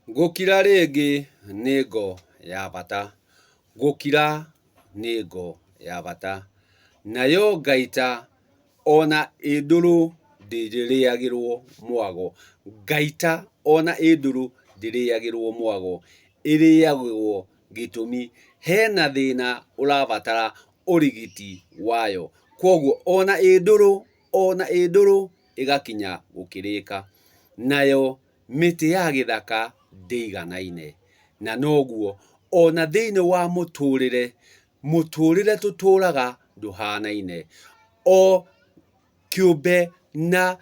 Gũkira rĩngĩ nĩ ngo ya bata, gũkira nĩ ngo ya bata. Nayo ngaita ona ĩ ndũrũ ndĩrĩagĩrwo mwago, ngaita ona ĩ ndũrũ ndĩrĩagĩrwo mwago, ĩrĩagwo gĩtũmi hena thĩna ũrabatara ũrigiti wayo. Kwoguo ona ĩ ndũrũ, ona ĩ ndũrũ ĩgakinya gũkĩrĩka. Nayo mĩtĩ ya gĩthaka ndĩiganaine. Na noguo ona thĩinĩ wa mũtũrĩre, mũtũrĩre tũtũraga ndũhanaine. O kĩũmbe na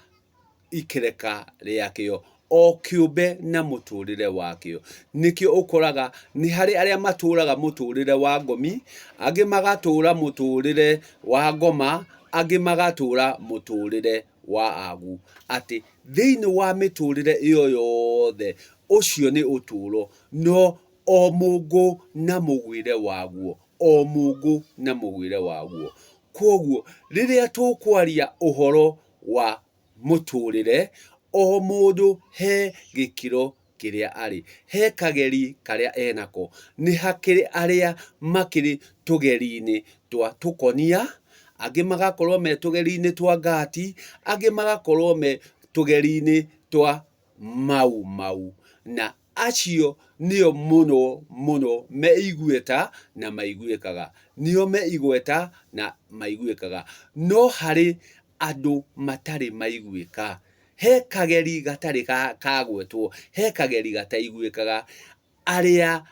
ikereka rĩakĩo, o kĩũmbe na mũtũrĩre wakĩo. Nĩkĩo ũkoraga nĩ harĩ arĩa matũraga mũtũrĩre wa ngomi, angĩ magatũra mũtũrĩre wa ngoma, angĩ magatũra mũtũrĩre wa agu. Atĩ thĩinĩ wa mĩtũrĩre ĩyo yothe, ũcio nĩ ũtũro, no o mũngũ na mũgwĩre waguo, o mũngũ na mũgwĩre waguo. Kwoguo rĩrĩa tũkwaria ũhoro wa mũtũrĩre, o mũndũ he gĩkĩro kĩrĩa arĩ, he kageri karĩa enako. Nĩ hakĩrĩ arĩa makĩrĩ tũgeri-inĩ twa tũkonia, angĩ magakorwo me tũgeri-inĩ twa ngati, angĩ magakorwo me tũgeri-inĩ twa mau mau. Na acio nĩo mũno mũno me igweta na maiguĩkaga. Nĩo me igweta na maiguĩkaga. No harĩ andũ matarĩ maiguĩka, he kageri gatarĩ kagwetwo, he kageri gataiguĩkaga, arĩa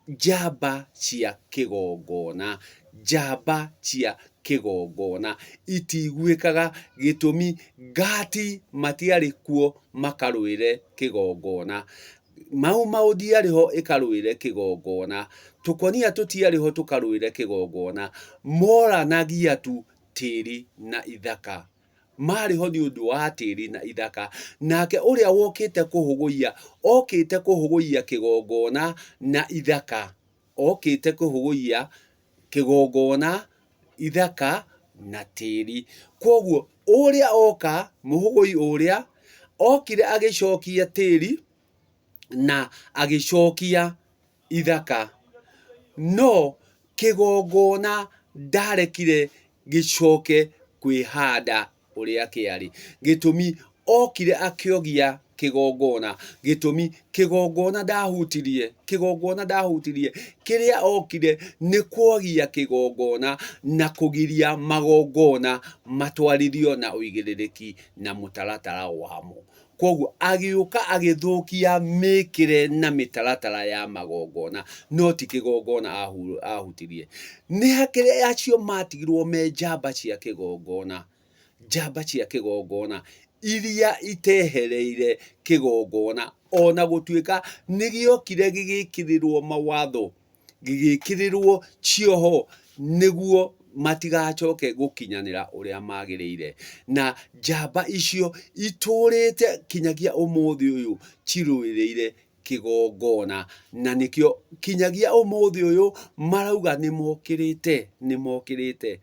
njamba cia kĩgongona, njamba cia kĩgongona itiguĩkaga gĩtũmi ngati matiarĩ kuo makarũĩre kĩgongona. Mau Mau ndiarĩ ho ĩkarũĩre kĩgongona, tũkonia tũtiarĩ ho tũkarũĩre kĩgongona, moranagia tu tĩri na ithaka. Marĩ ho nĩ ũndũ wa tĩri na ithaka. Nake ũrĩa wokĩte kũhũgũiya, okĩte kũhũgũiya kĩgongona na ithaka. Okĩte kũhũgũiya kĩgongona, ithaka na tĩri. Kwoguo ũrĩa oka, mũhũgũi ũrĩa, okire agĩcokia tĩri na agĩcokia ithaka. No kĩgongona ndarekire gĩcoke kwĩhanda ũrĩa kĩarĩ. Gĩtũmi, okire akĩogia kĩgongona. Gĩtũmi, kĩgongona ndahutirie, kĩgongona ndahutirie. Kĩrĩa okire nĩ kwogia kĩgongona na kũgiria magongona matwarithio na ũigĩrĩrĩki na mũtaratara wamo. Kwoguo agĩũka agĩthũkia mĩkĩre na mĩtaratara ya magongona, no ti kĩgongona ahutirie. Nĩ hakĩrĩ acio matigirwo me njamba cia kĩgongona, njamba cia kĩgongona iria itehereire kĩgongona ona gũtuĩka nĩ gĩokire gĩgĩkĩrĩrwo mawatho gĩgĩkĩrĩrwo cioho nĩguo matigacoke gũkinyanĩra ũrĩa magĩrĩire. Na njamba icio itũrĩte kinyagia ũmũthĩ ũyũ cirũĩrĩire kĩgongona, na nĩkĩo kinyagia ũmũthĩ ũyũ marauga nĩmokĩrĩte, nĩmokĩrĩte.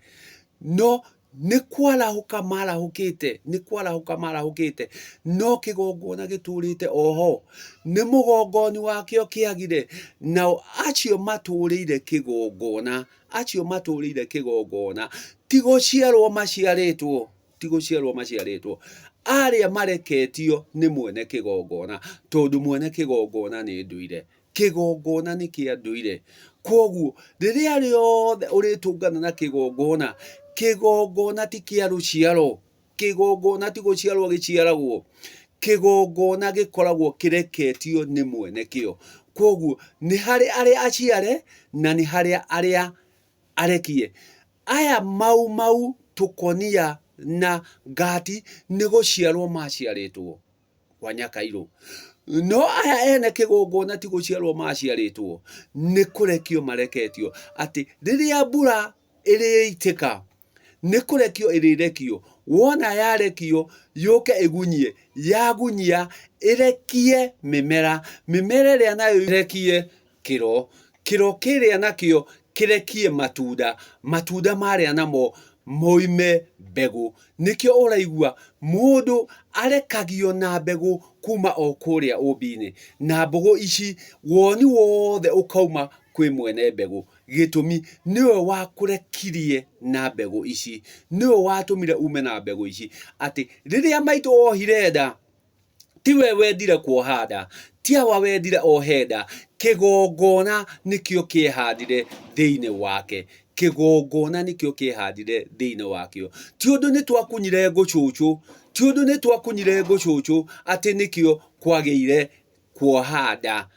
No Nĩ kwarahũka marahũkĩte, nĩ kwarahũka marahũkĩte, no kĩgongona gĩtũũrĩte o ho, nĩ mũgongoni wakĩo kĩagire, nao acio matũũrĩire kĩgongona, acio matũũrĩire kĩgongona, ti gũciarwo maciarĩtwo, ti gũciarwo maciarĩtwo, arĩa mareketio nĩ mwene kĩgongona, tondũ mwene kĩgongona nĩ ndũire. Kĩgongona nĩ kĩa ndũire. Kwoguo rĩrĩa rĩothe ũrĩtũngana na kĩgongona, kĩgongona ti kĩa rũciaro, kĩgongona ti gũciarwo gĩciaragwo, kĩgongona gĩkoragwo kĩreketio nĩ mwene kĩo. Kwoguo nĩ harĩ arĩa aciare na nĩ harĩ arĩa arekie. Aya Mau Mau, Tũkonia na Ngati nĩ gũciarwo maciarĩtwo. kwa Nyakairũ. No aya ene kĩgongona ti gũciarwo maciarĩtwo, nĩ kũrekio mareketio atĩ rĩrĩa mbura ĩrĩitĩka, nĩ kũrekio ĩrĩrekio, wona yarekio yũke ĩgunyie, yagunyia ĩrekie mĩmera, mĩmera ĩrĩa nayo ĩrekie kĩro, kĩro kĩrĩa nakĩo kĩrekie matunda, matunda marĩa namo. moime mbegũ. Nĩkĩo ũraigua mũndũ arekagio na mbegũ kuma o kũrĩa ũmbi-inĩ. Na mbũgũ ici, woni wothe ũkauma kwĩ mwene mbegũ. Gĩtũmi, nĩwe wakũrekirie na mbegũ ici. Nĩwe watũmire ume na mbegũ ici. Atĩ rĩrĩa maitũ ohire nda, tiwe wendire kuoha nda, ti awa wendire ohe nda, kĩgongona nĩkĩo kĩehandire thĩinĩ wake. Kĩgongona nĩkĩo kĩehandire thĩinĩ wakĩo. Ti ũndũ nĩ twakunyire ngũcũcũ, ti ũndũ nĩ twakunyire ngũcũcũ atĩ nĩkĩo kwagĩire kuoha nda.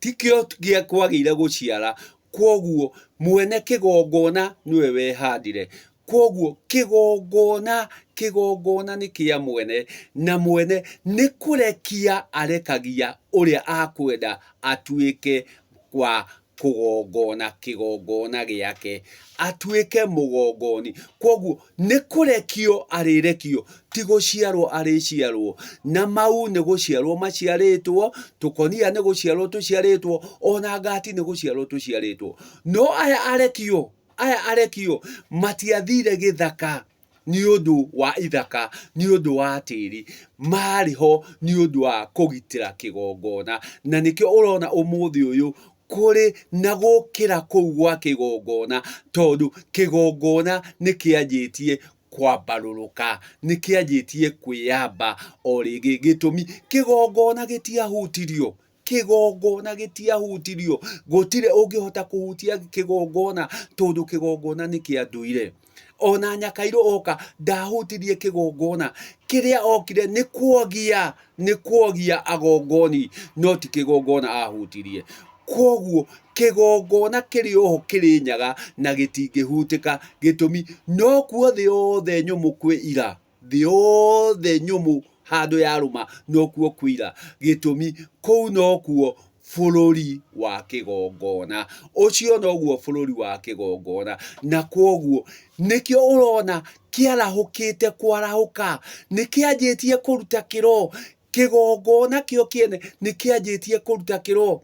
Tikĩo gĩa kwagĩire gũciara, kwoguo mwene kĩgongona nĩwe wehandire. Kwoguo kĩgongona, kĩgongona nĩ kĩa mwene, na mwene nĩ kũrekia arekagia ũrĩa akwenda atuĩke wa kũgongona kĩgongona gĩake, atuĩke mũgongoni. Kwoguo Nĩ kũrekio arĩrekio, ti gũciarwo arĩciarwo. Na mau nĩ gũciarwo maciarĩtwo, tũkonia nĩ gũciarwo tũciarĩtwo, ona ngati nĩ gũciarwo tũciarĩtwo. No aya arekio, aya arekio matiathire gĩthaka nĩ ũndũ wa ithaka, nĩ ũndũ wa tĩri, marĩ ho nĩ ũndũ wa kũgitĩra kĩgongona. Na nĩkĩo ũrona ũmũthĩ ũyũ kũrĩ na gũkĩra kũu gwa kĩgongona, tondũ kĩgongona nĩ kĩanjĩtie kwambarũrũka, nĩ kĩanjĩtie kwĩyamba o rĩngĩ. Gĩtũmi, kĩgongona gĩtiahutirio, kĩgongona gĩtiahutirio, gũtirĩ ũngĩhota kũhutia kĩgongona tondũ kĩgongona nĩ kĩa ndũire. Ona Nyakairũ oka ndahutirie kĩgongona, kĩrĩa okire nĩ kuogia, nĩ kuogia agongoni no ti kĩgongona ahutirie. Kwoguo kĩgongona kĩrĩ oho kĩrĩ nyaga na gĩtingĩhutĩka, gĩtũmi nokuo thĩ yothe nyũmũ kwĩ ira. Thĩ yothe nyũmũ handũ yarũma nokuo kũira. Gĩtũmi, kũu nokuo bũrũri wa kĩgongona. Ũcio noguo bũrũri wa kĩgongona. Na kwoguo nĩkĩo ũrona kĩarahũkĩte kwarahũka. Nĩ kĩanjĩtie kũruta kĩro. Kĩgongona kĩo kĩene nĩ kĩanjĩtie kũruta kĩro.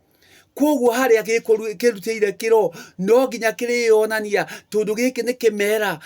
Kwoguo harĩa kĩrutĩire kĩro no nginya kĩrĩyonania tondũ gĩkĩ nĩ kĩmera.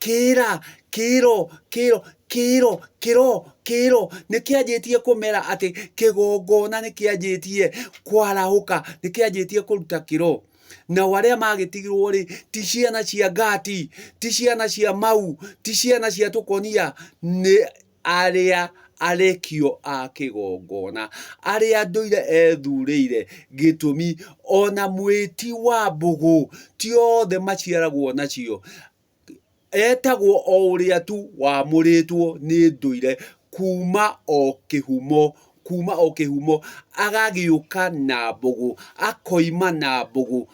Kĩĩra, kĩĩro, kĩĩro, kĩĩro, kĩro, kĩĩro, nĩ kĩanjĩtie kũmera atĩ kĩgongona nĩ kĩanjĩtie kwarahũka, nĩ kĩanjĩtie kũruta kĩro. Nao arĩa magĩtigirwo rĩ, ti ciana cia Gati, ti ciana cia Mau, ti ciana cia Tũkonia, nĩ arĩa arekio a kĩgongona, arĩa ndũire ethurĩire, gĩtũmi ona mwĩti wa mbũgũ ti othe maciaragwo nacio, etagwo o ũrĩa tu wamũrĩtwo nĩ ndũire kuma o kĩhumo, kuma o kĩhumo, agagĩũka na mbũgũ, akoima na mbũgũ.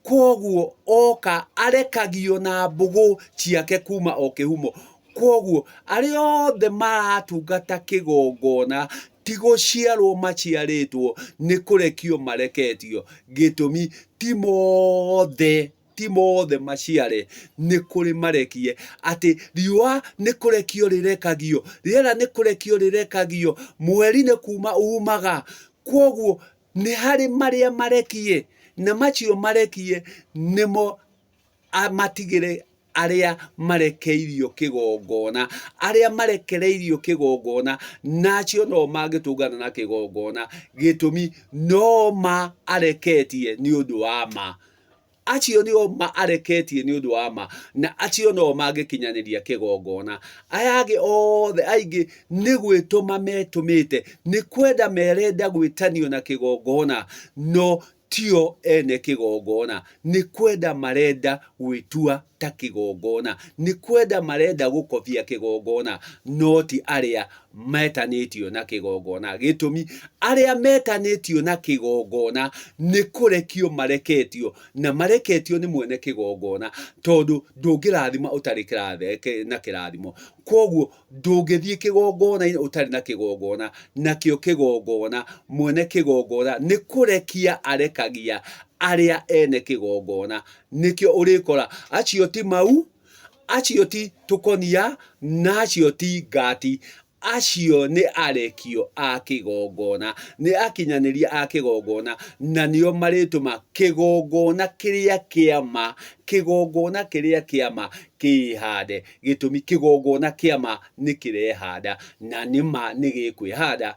Kwoguo oka arekagio na mbũgũ ciake kuma o kĩhumo. Kwoguo arĩa othe maratungata kĩgongona ti gũciarwo maciarĩtwo, nĩ kũrekio mareketio. Gĩtũmi ti mothe, ti mothe maciare, nĩ kũrĩ marekie. Atĩ riũa nĩ kũrekio rĩrekagio, rĩera nĩ kũrekio rĩrekagio, mweri nĩ kuma umaga. Kwoguo Nĩ harĩ marĩa marekie, na macio marekie nĩmo matigĩre arĩa marekeirio kĩgongona, arĩa marekereirio kĩgongona, na acio no mangĩtũngana na kĩgongona, gĩtũmi no ma areketie nĩ ũndũ wa ma. Acio nĩo ma areketie nĩ ũndũ wa ma, na acio no mangĩkinyanĩria kĩgongona. Aya angĩ othe aingĩ nĩ gwĩtũma metũmĩte, nĩ kwenda merenda gwĩtanio na kĩgongona, no tio ene kĩgongona. Nĩ kwenda marenda gwĩtua ta kĩgongona, nĩ kwenda marenda gũkobia kĩgongona, no ti arĩa metanĩtio na kĩgongona. Gĩtũmi, arĩa metanĩtio na kĩgongona nĩ kũrekio mareketio, na mareketio nĩ mwene kĩgongona, tondũ ndũngĩrathima ũtarĩ na kĩrathimo. Kwoguo ndũngĩthiĩ kĩgongona-inĩ ũtarĩ na kĩgongona, nakĩo kĩgongona, mwene kĩgongona nĩ kũrekia arekagia arĩa ene kĩgongona. Nĩkĩo ũrĩkora acio ti mau, acio ti tũkonia, na acio ti ngati. Acio nĩ arekio a kĩgongona, nĩ akinyanĩria a kĩgongona, na nĩo marĩtũma kĩgongona kĩrĩa kĩa ma, kĩgongona kĩrĩa kĩa ma kĩĩhande. Gĩtũmi, kĩgongona kĩa ma nĩ kĩrehanda, na nĩ ma nĩ gĩkwĩhanda.